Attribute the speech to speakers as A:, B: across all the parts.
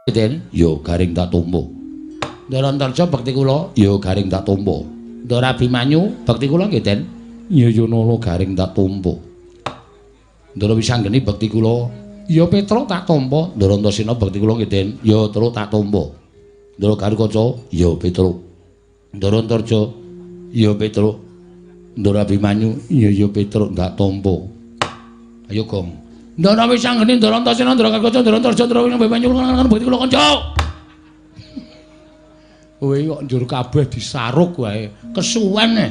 A: Den, yo Garing tak tampa. Ndara Antarja bekti kula, yo Garing tak tampa. Ndara Abimanyu bekti kula nggih, Den. Ya yo Nala Garing tak tampa. Ndara Wisanggeni bekti kula, ya Petruk tak tampa. Ndara Antasena bekti kula nggih, Den. Ya Truk tak tampa. Ndara Garukaca, ya Petruk. Ndara Antarja, ya Petruk. Ndara Abimanyu, ya ya Petruk tak tampa. Ayo Gong. Ndara Wisanggeni, Ndara Antasena, Ndara Garukaca, Ndara Antarja, Ndara Abimanyu bekti kula kanca. Kowe kok njur kabeh disaruk wae. Kesuwen e.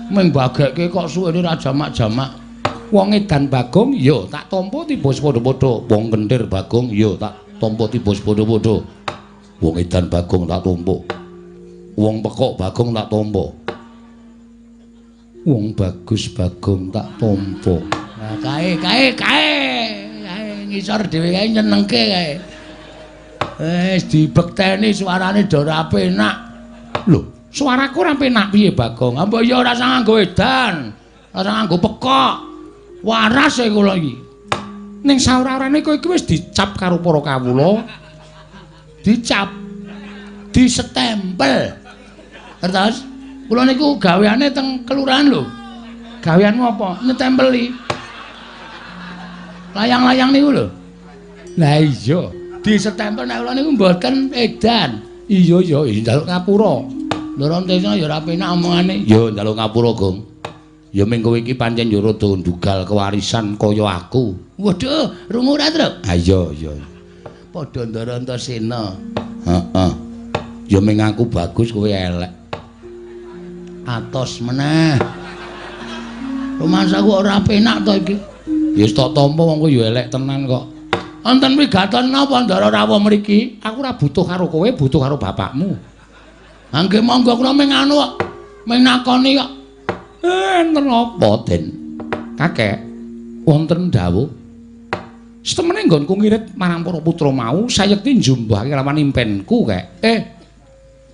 A: Ming bagekke kok suwene ra jamak-jamak. Wong edan Bagong ya tak tampa tiba padha-padha. Wong kenthir Bagong ya tak tampa tiba padha-padha. Wong edan Bagong tak tampa. Wong pekok Bagong tak tampa. Wong bagus Bagong tak tampa. Nah, kae kae kae. Kae ngisor dhewe kae nyenengke kae. Wis dibekteni suarane do ora penak. Lho, suaraku ora penak piye Bagong? Mbok ya ora usah nganggo edan, ora usah nganggo pekok. Waras e kula iki. Ning saora-orane kowe iki wis dicap karo para kawula. Dicap. Disetempel. Terus kula niku gaweane teng kelurahan lho. Gaweanmu apa? Nyetempeli. Layang-layang niku lho. Lah iya. Disetempel nek kula niku mboten edan. Iya ya, njaluk ngapura. Ndara Antasena ya ora penak omongane. Ya njaluk ngapura, Gong. Ya ming kowe iki pancen ya rada ndugal kewarisan kaya aku. Waduh, rungu ora, Truk? Ha iya iya. Padha Ndara Antasena. Heeh. Ya ming aku bagus kowe elek. Atos meneh. Rumangsaku ora penak to iki. Ya wis tak tampa wong kowe ya elek tenan kok. Wonten wigaton napa Ndara rawuh mriki? Aku ora butuh karo kowe, butuh karo bapakmu. Ha nggih monggo kula ming anu kok. Ming nakoni kok. Enten apa, Den? Kakek, wonten dawuh. Setemene nggonku ngirit marang para putra mau, sayekti njumbuhake lawan impenku, Kek.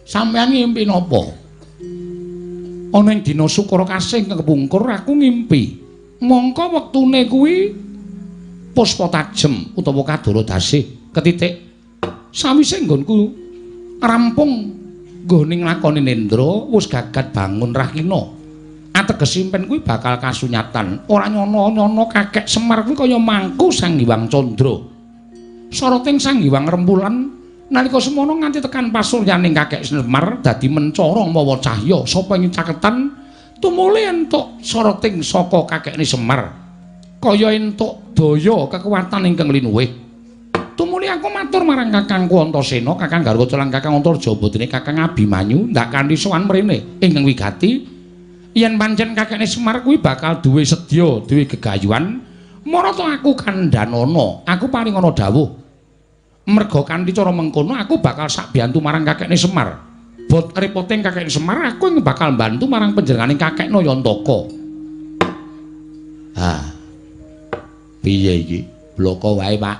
A: Sampeyan ngimpi napa? Ana ing dina Sukara Kasih kepungkur aku ngimpi. Mongko wektune kuwi puspa tajem utawa kadara dasih ketitik. Sawise nggonku rampung nggone nglakoni nendra, wis gagat bangun rahina. Ateges impen kuwi bakal kasunyatan. Ora nyono-nyono kakek Semar kuwi kaya mangku Sang Hyang Candra. Soroting Sang Hyang Rembulan nalika semono nganti tekan pasuryaning kakek Semar dadi mencara mawa cahya. Sapa ing caketan tumuli entuk soroting saka kakekne Semar. Kaya entuk daya kekuatan ingkang linuwih. Tumuli aku matur marang kakangku Antasena, Kakang Garukaca lan Kakang Antarja putrine Kakang Abimanyu ndak kanthi sowan mrene ingkang wigati. Yen pancen kakekne Semar kuwi bakal duwe sedya, duwe gegayuhan, marata aku kandhanana, aku paringana dawuh. Merga kanthi cara mengkono aku bakal sakbiyantu marang kakekne Semar. Bot repoting kakekne Semar, aku ing bakal mbantu marang panjenengane kakekne Yantaka. Ha. Piye iki? Bloko wae, Pak.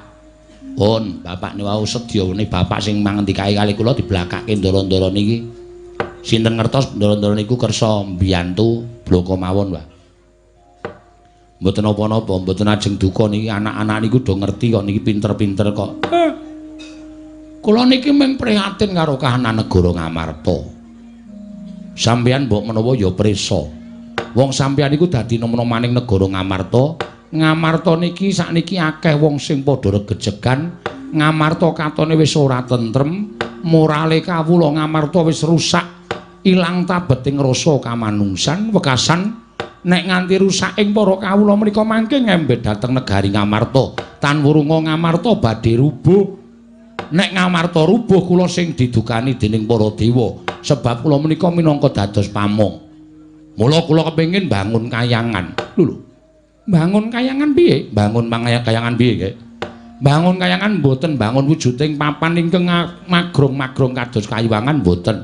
A: Pun, bapakne wau sedya wene bapak sing mangendikae kali kula diblakake ndara-ndara niki. Sinten ngertos ndara-ndara niku kersa mbiyantu bloko mawon, Pak. Mboten napa-napa, mboten ajeng duka niki anak-anak niku do ngerti kok niki pinter-pinter kok. Kula niki mung prihatin karo kahanan negara Ngamarta. Sampeyan mbok menawa ya prisa. Wong sampeyan niku dadi nom-nomaning negara Ngamarta. Ngamarta niki sakniki akeh wong sing padha regejegan. Ngamarta katone wis ora tentrem, morale kawula Ngamarta wis rusak. Ilang tabeting rasa kamanungsan wekasan nek nganti rusak ing para kawula menika mangke ngembet dhateng negari Ngamarta. Tan wurunga Ngamarta badhe rubuh. Nek Ngamarta rubuh kula sing didukani dening para dewa, sebab kula menika minangka dados pamong. Mula kula kepengin bangun kayangan. Lho lho. Bangun kayangan piye? Bangun kayangan piye, Kek? Bangun kayangan mboten bangun wujuding papan ingkang magrong-magrong kados kayuwangan mboten.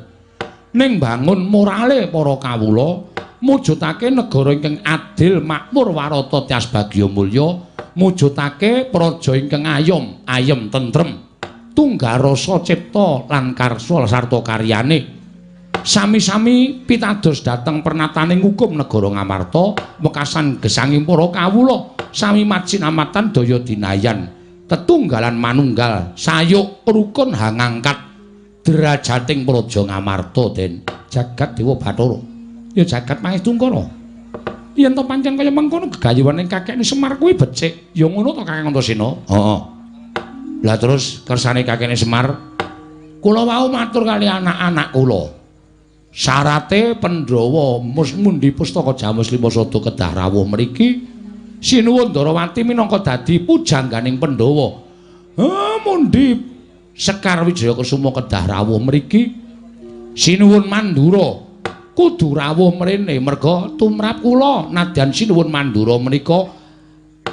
A: Ning bangun morale para kawula, mujudake negara ingkang adil, makmur, warata, tias bagya mulya, mujudake praja ingkang ayom, ayem tentrem, tunggal rasa cipta lan karsa sarta karyane. Sami-sami pitados dhateng pernataning hukum negara Ngamarta wekasan gesanging para kawula sami macinamatan daya dinayan tetunggalan manunggal sayuk rukun hangangkat derajating praja Ngamarta Den jagat Dewa Bathara ya jagat Mahestungkara yen to pancen kaya mengkono gegayuhane kakekne Semar kuwi becik ya ngono to Kakang Antasena. Heeh. Lah terus kersane kakekne Semar kula wau matur kali anak-anak kula. Syarate Pandhawa mundi pustaka Jamus Lima Sada kedah rawuh mriki. Sinuwun Ndarawati minangka dadi pujangganing Pandhawa. Mundi Sekar Wijaya Kusuma kedah rawuh mriki. Sinuwun Mandura kudu rawuh mrene merga tumrap kula nadyan Sinuwun Mandura menika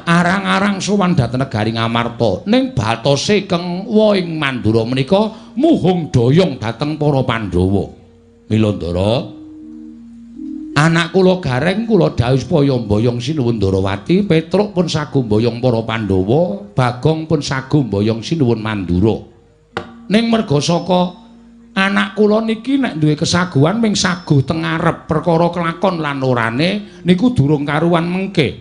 A: arang-arang sowan dhateng negari Ngamarta. Ning batose keng waing Mandura menika muhung doyong dhateng para Pandhawa. Mila Ndara, anak kula Gareng kula dawuh supaya mboyong Sinuwun Ndarawati, Petruk pun sagu mboyong para Pandhawa, Bagong pun sagu mboyong Sinuwun Mandura. Ning merga saka anak kula niki nek duwe kesaguhan ming saguh teng ngarep perkara kelakon lan orane niku durung karuan mengke.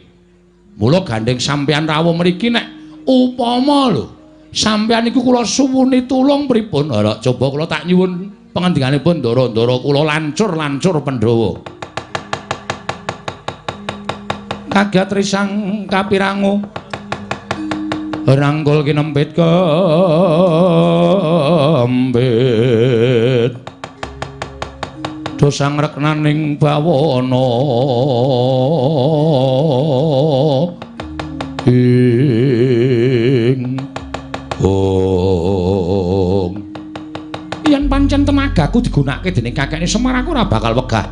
A: Mula gandeng sampeyan rawuh mriki nek upama lho, sampeyan niku kula suwuni tulung pripun? Ora coba kula tak nyuwun pangandikanipun ndara-ndara kula lancur-lancur Pandhawa. Kaget risang kapirangu rangkul kinempit kembit dosang reknaning bawana ing ong. Yen pancen tenagaku digunakake dening kakekne Semar aku ora bakal wegah.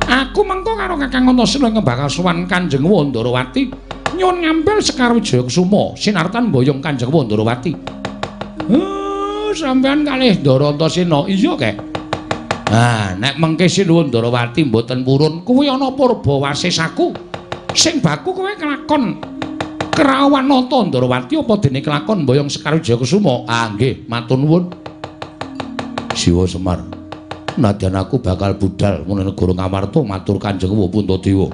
A: Aku mengko karo Kakang Antasena ingkang bakal sowan Kanjeng Wandarawati nyuwun ngambil Sekar Wijaya Kusuma sinartan mboyong Kanjeng Wandarawati. Sampeyan kalih Ndara Antasena. Iya, Kek. Ah, nek mengke Sinuwun Ndarawati mboten purun kuwi ana purba wasesaku. Sing baku kowe kelakon kerawan nata Ndarawati apa dene kelakon mboyong Sekar Wijaya Kusuma? Ah, nggih, matur nuwun. Siwa Semar, nadyan aku bakal budal menawa negara Ngamarta matur Kanjeng Puntadewa.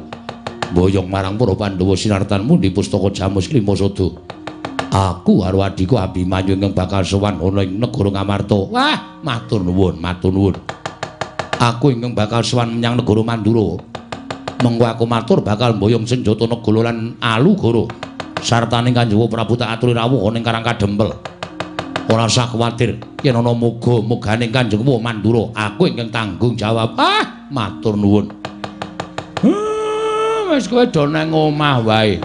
A: Mboyong marang para Pandhawa sinartan mundi pustaka Jamus Lima Sada. Aku karo adhiku Abimanyu ingkang bakal sowan ana ing negara Ngamarta. Wah, matur nuwun, matur nuwun. Aku ingkang bakal sowan menyang negara Mandura. Mengko aku matur bakal mboyong senjata negala lan alugara. Sartane Kanjeng Prabu tak aturi rawuh ana ing Karang Kadempel. Ora usah kuwatir yen ana muga-mugane Kanjeng Mandura, aku ingkang tanggung jawab. Ah, matur nuwun. Wis kowe do nang omah wae.